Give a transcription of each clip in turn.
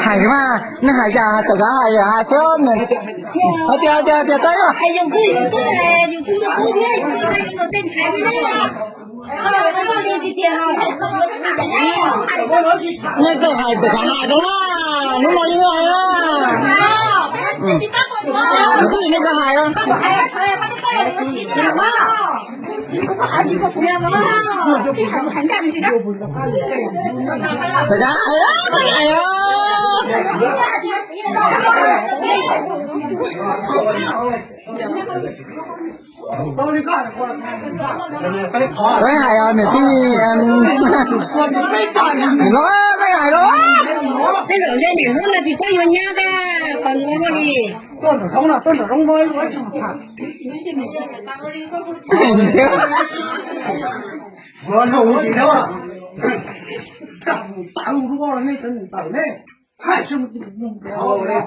Hais mas, nej hais cas txawm kav hais hais xwb. Hais tias, hais tias, hais tias tau. Nej txawj hais txawm kav hais rau na, hnub no yeej hais na. Tus twg nej kav hais. Txawm kav hais, kav hais. Peb hais os niam tij, no peb hais los. Tej zaum ntshe niam hlob no tsis paub yuav nyab tab, qhov ntawd li. Tuaj nram zoov no, tuaj nram zoov no ib ua tsis tham. Ua lus tsis hlub, kam mus tav lub ua nej tsev neeg tawm ne. Hais tsis mus tus mus li.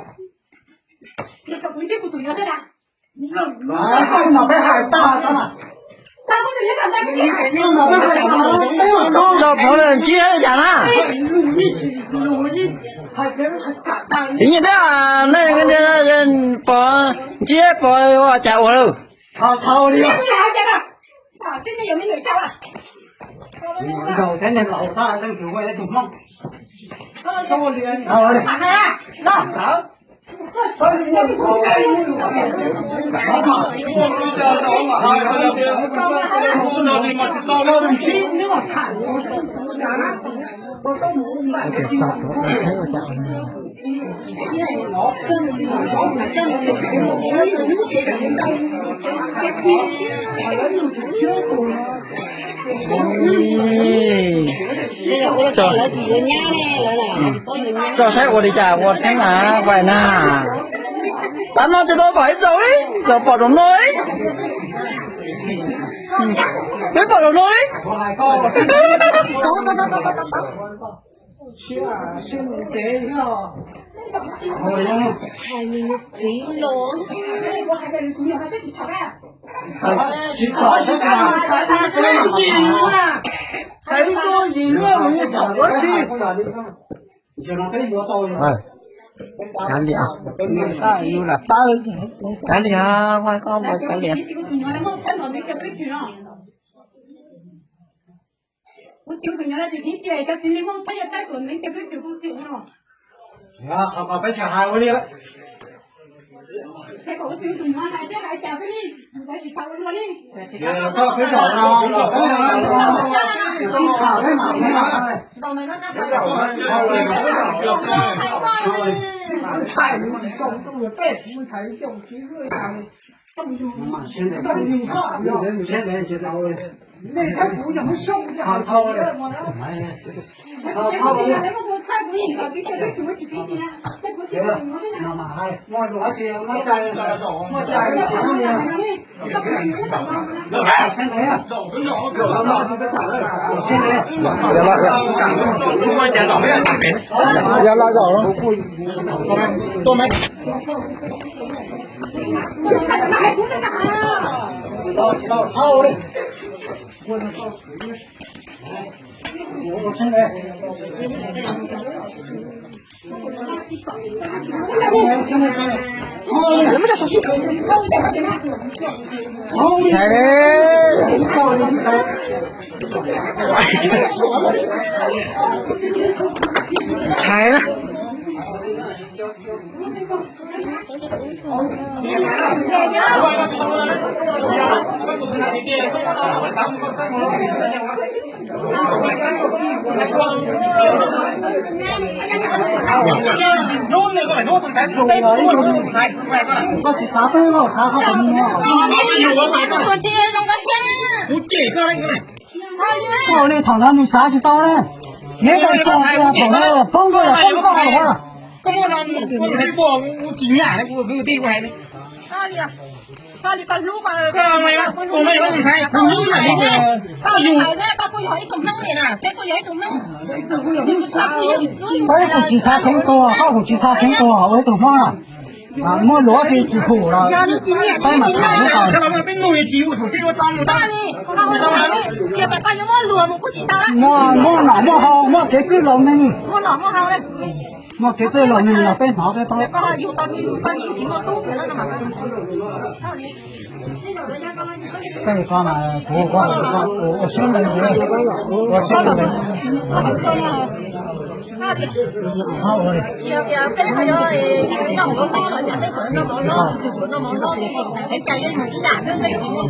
Tso pov ntsib cas na. Txiv nyiaj thiab nej pov ntsib pov ua cas ua lawm. Tso saib ua li cas ua txheeb na, pais na. Tav no ces tau pom ib zaug li, los pom zaum no li. Peb pom zaum no li. Kav liam, kav liam, kav liam. Yog los zaum. Ntshai na. Koj tsis xav peb los xav koj tus mus. Koj li thaum no nws xav tsis tau na. Neb tau tso thaum no poob koj los poob koj los. Koj kuj tsis xav kheev tuag, koj kuj tsis xav kheev tuag ua ib tug Hmoob na. Muab luag tsis tsis pum los peb mam tham. Muaj muaj nom muaj haus muaj kev txwj laus neeg, muaj kev txwj laus neeg los peb hnov peb paub. Tej ko mas kuv ua siab ntev, ua siab ntev.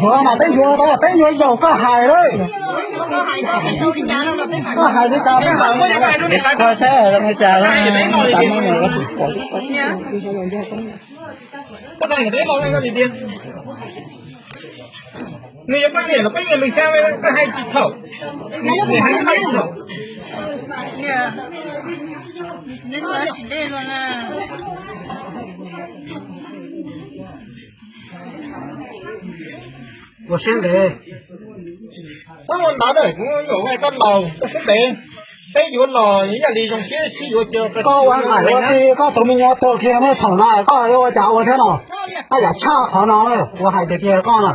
Yuav mas peb yuav, peb yuav zaum koj hais lawm. Koj hais li cas peb hais. Koj saib zoo li cas, nws yuav poj niam los peb yog lwm xya, koj hais tsis txhaum. Nws hais tsis txhaum. Ua siab ntev. Koj ua ntawd na, kuv yuav ua koj laus, koj siab ntev. Peb yuav los yam li zoo siab sib yuav. Koj ua nqaim ua ti koj tus me nyuam tuag kiag nej thaum no koj ua cas ua thiab no? Koj yam tshaj qhov no na, kuv hais tiag tiag koj na.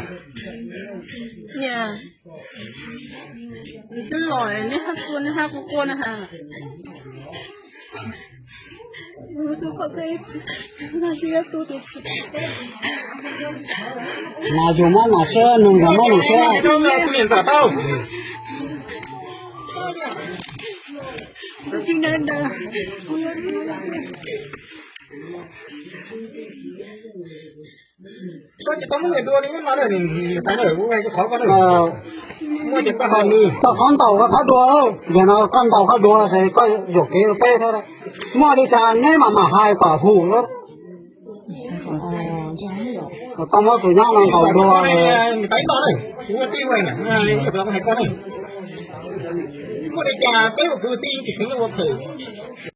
Mas yus muab nom siab, nws yog muab nws siab. Koj tsis tau muab nws dua li ub no, muaj ces koj ho nws. Koj qhov ntaus koj qhov dua, yog no koj ntaus koj dua ces koj yuam kev rau peb thiab. Muaj li cas neb mam mam hais kom hum. Koj muab tus nyob no ntaus dua. Muaj li cas peb ua kwv tij tsis kheev ua phem.